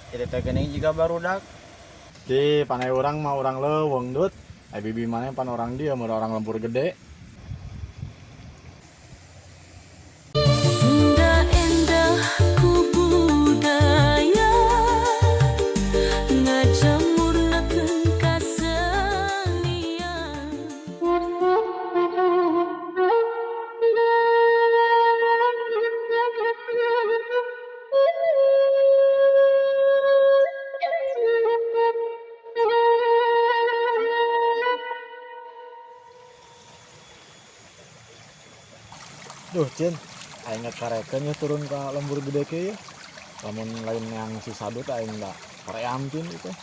Jadi teh geuning jiga barudak. Di panai urang mah urang leuweung Dut. Ai bibi maneh pan orang dieu mun orang lembur gede. Sunda endah ku budaya ngajamurnakeun kasenian. Duh, Cin, aing karekeun ya turun ka lembur gede ke ya. Lamun lain yang si Sadut aing da hoream Cin itu.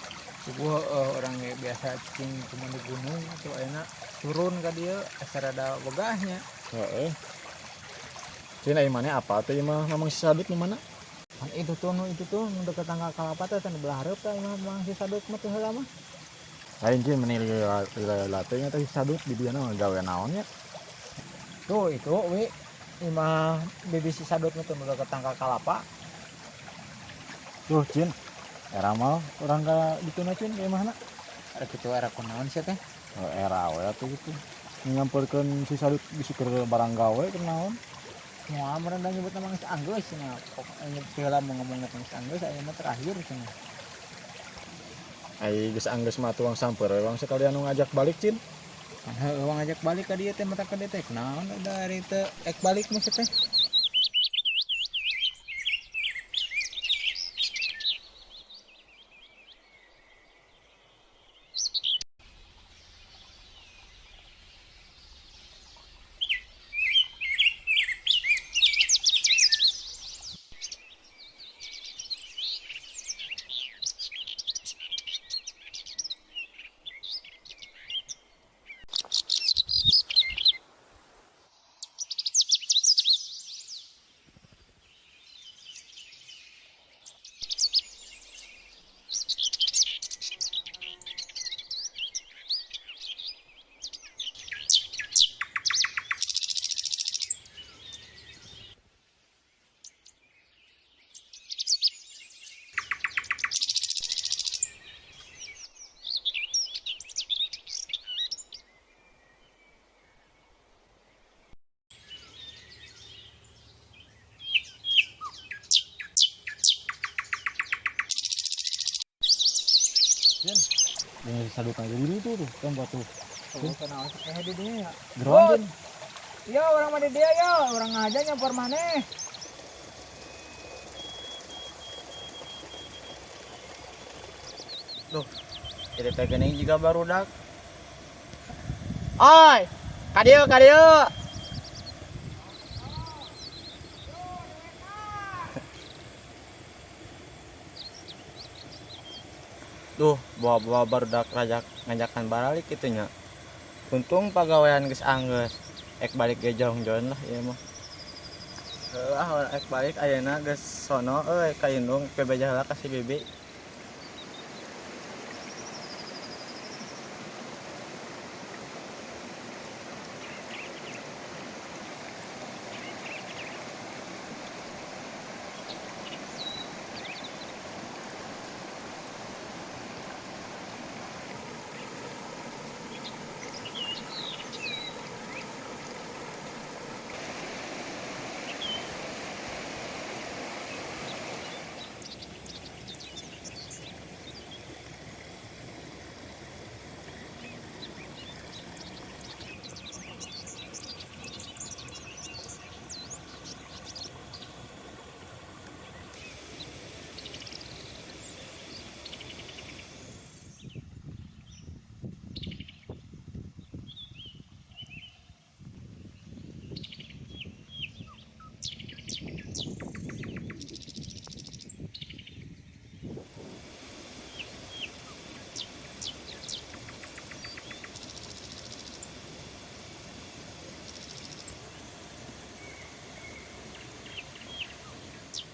Subuh orang ge biasa cicing cuma di gunung atau ayeuna turun ka dieu asa rada wegahnya. Heeh. Cin aing maneh apa teh ieu mah mamang si Sadut nu mana? Pan itu tuh nu itu tuh nu deket tangga kalapa teh di belah hareup teh imah Mang si Sadut mah teh heula mah. Lain Cin meni lila teh nya teh si Sadut di dieu mah gawe naon nya? Tuh itu we imah bibi si Sadut mah tuh nu deket tangga kalapa. Duh, Cin. Era mah urang ka dituna Cin ka imahna. Ada kitu era kunaon sia teh? Oh, era we atuh gitu. Nyamperkeun si Sadut bisi keur barang gawe keur naon. Moal meureun da nyebut nama geus anggeus cenah. Pokoknya nyebut heula mau ngomong geus anggeus aya mah terakhir cenah. Ai geus anggeus mah tuang samper we urang sekalian nu ngajak balik Cin. Kan heueuh ngajak balik ka dieu teh mata ka dieu teh kunaon da ari teu ek balik mah sia teh. Jeung si Sadut aja di ditu tuh, tempat tuh. Oh, kunaon sih teh di dieu ya? Geroan Cin. Yo, orang mah di dieu yo, urang ngaja nyamper maneh. Duh, jadi teh geuning jiga barudak. Oi, ka dieu ka dieu. Duh, bawa-bawa barudak rajak ngajakan baralik kitu nya. Untung pagawean geus anggeus. Ek balik ge jongjon lah ieu mah. Heuh, ah, ek balik ayeuna geus sono euy ka indung bebeja heula ka si bibi.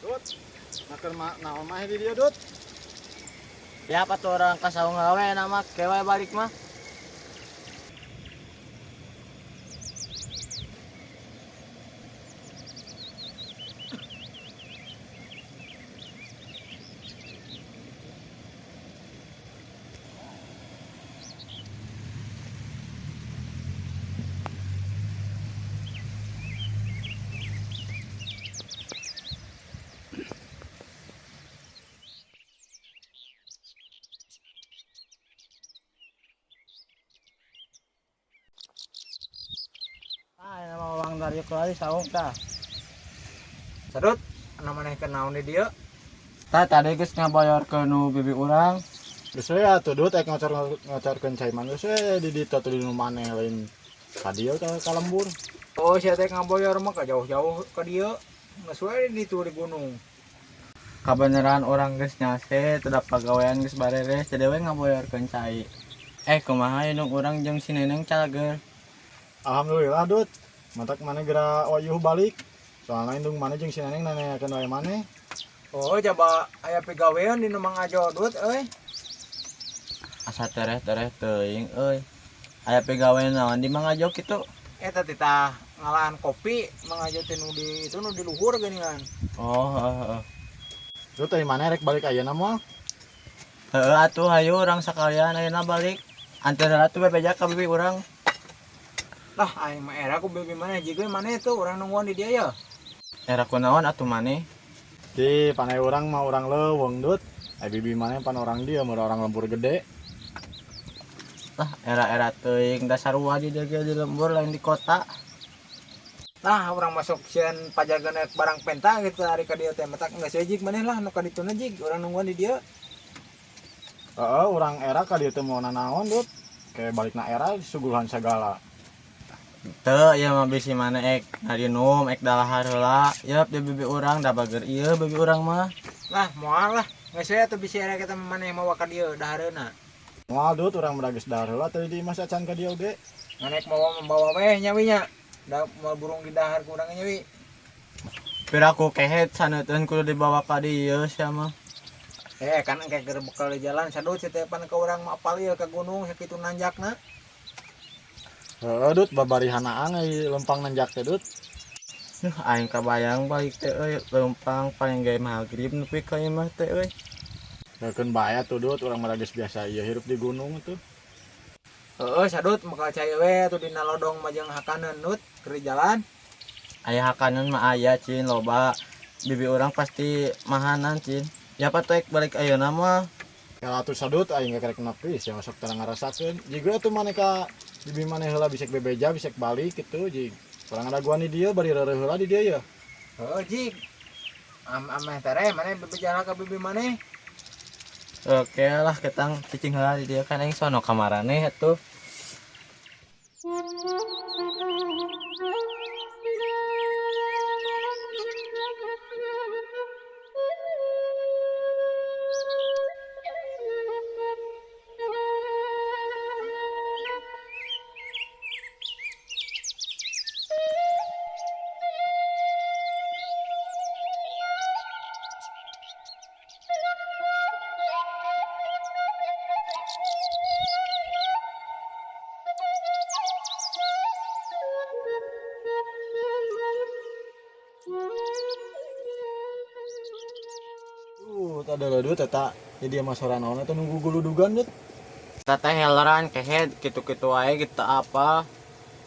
Dut, makan naon mah di dieu Dut? Siapa tuh orang ka saung gawe na mah kewe balik mah. ngariuk lari saung tah. Sadut, anu maneh keur naon di dieu? Tah tadi geus ngaboyorkeun nu bibi urang. Geus we atuh Dut ek ngocor-ngocorkeun cai mah geus we di ditu atuh di nu maneh lain ka dieu ka lembur. Oh, sia teh ngaboyor mah ka jauh-jauh ka dieu. Geus we di ditu di gunung. Kabeneran urang geus nyase, teu da pagawean geus bareres, jadi we ngaboyorkeun cai. Kumaha indung urang jeung si Neneng cager? Alhamdulillah Dut. Matak maneh geura wayuh balik. Soalna indung maneh jeung si Neneng nanyakeun wae maneh. Oh, jaba aya pigawean di nu Mang Ajo Dut euy. Asa tereh-tereh teuing euy. Aya pigawean naon di Mang Ajo kitu? Eta titah ngalahan kopi Mang Ajo teh nu di itu nu di luhur geuningan. Oh, heeh. Dut euy maneh rek balik ayeuna moal? Heeh atuh hayu urang sakalian ayeuna balik. Anteur heula tuh bebeja ka bibi urang. Lah aing mah era ku bibi maneh jiga maneh tuh urang nungguan di dieu ya. Era kunaon atuh maneh? Di panai urang mah urang leuweung Dut. Ai bibi maneh pan orang dieu meureun orang lembur gede. Lah era-era teuing dasar sarua di dieu ge di lembur lain di kota. Lah urang masuk sieun pajagan barang penta gitu ari ka dieu teh matak geus we jig maneh lah nu ka dituna jig urang nungguan di dieu. Heeh, urang era ka dieu teh moal nanaon Dut. Kayak balikna era suguluhan sagala. Teu ieu mah bisi maneh ek ngarinum ek dalahar heula. Yeup di bibi urang da bager ieu bibi urang mah. Lah moal lah geus we atuh bisi era kita maneh mawa ka dieu dahareuna. Moal Dut urang mah geus dahar heula tadi di imah acan ka dieu oge. Ngan ek mawa membawa weh nya wi nya. Da moal burung di dahar ku urang nya wi. Piraku kehet saneuteun kudu dibawa ka dieu sia mah. Kan engke keur bekal di jalan sadut si teh pan ka urang mah apal ieu ka gunung sakitu nanjakna. Heeh Dut babari hanaang ai lempang nanjak teh Dut. Duh aing kabayang balik teh euy lempang paling ge magrib nepi ka imah teh euy. Keun bae atuh Dut urang mah geus biasa ieu hirup di gunung tuh. Heeh sadut maka cai we atuh dina lodong mah jeung hakaneun Dut keur di jalan. Aya hakaneun mah aya cin loba. Bibi urang pasti mahanan cin. Ya patek balik ayeuna mah. Kalau atuh sadut aing ge karek nepi sia sok teu ngarasakeun. Jiga atuh maneh ka bibi maneh heula bisek bebeja bisek balik kitu jig. Urang ngadaguan di dieu bari reureuh heula di dieu ya. Heeh jig. Ameh tere maneh bebeja ka bibi maneh. Oke lah ketang cicing heula di dieu kan aing sono ka maraneh atuh. Ada Dut eta jadi mah sora naon eta nunggu guludugan Dut. Eta teh heleran kehed kitu-kitu wae gitu apa.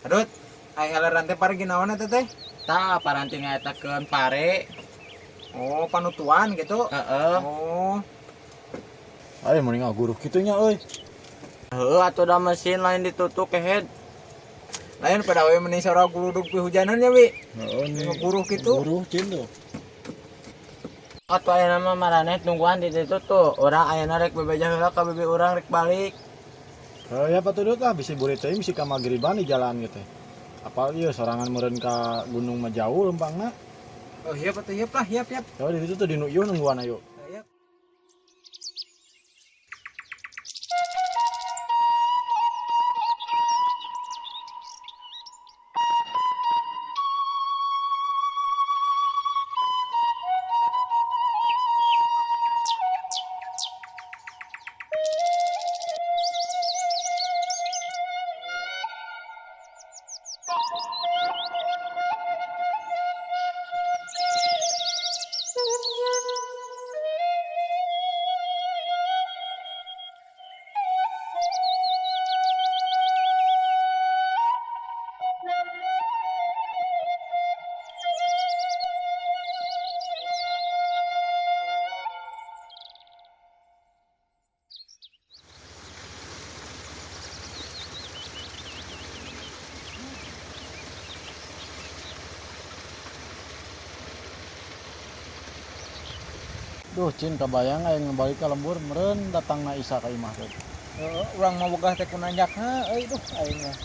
Dut, ai heleran teh pargi naon eta teh? Tah paranti ngaetakeun pare. Oh, panutuan gitu. Heeh. Oh. Ai mending ngaguruh kitu nya euy. Heuh atuh da mesin lain ditutup kehed. Lain pada we mending sora guludug pihujanan nya wi. Heeh Ngaguruh kitu. Guruh cin tuh. Atuh ayeuna mah maraneh tungguan di ditu tuh. Urang ayeuna rek bebeja heula ka bibi urang rek balik. Heuh ya patut Dut lah bisi burit teuing bisi ka magriban di jalan gitu. Apal ieu sorangan meureun ka gunung mah jauh lempangna. Oh iya patut ieu lah, hiap hiap. Heuh di ditu tuh di nu ieu nungguan ayo. Hiap. Duh Cin kabayang aing balik ka lembur meureun datangna Isa ka imah teh. Heeh, urang mah wegah teh ku nanjakna euy duh aing mah.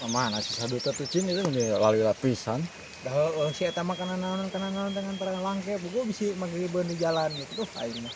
Mana si Sadut teh Cin itu meuni lali pisan. Dah heueuh si eta mah kana naon dengan para langke buku bisi magribeun di jalan gitu duh aing mah.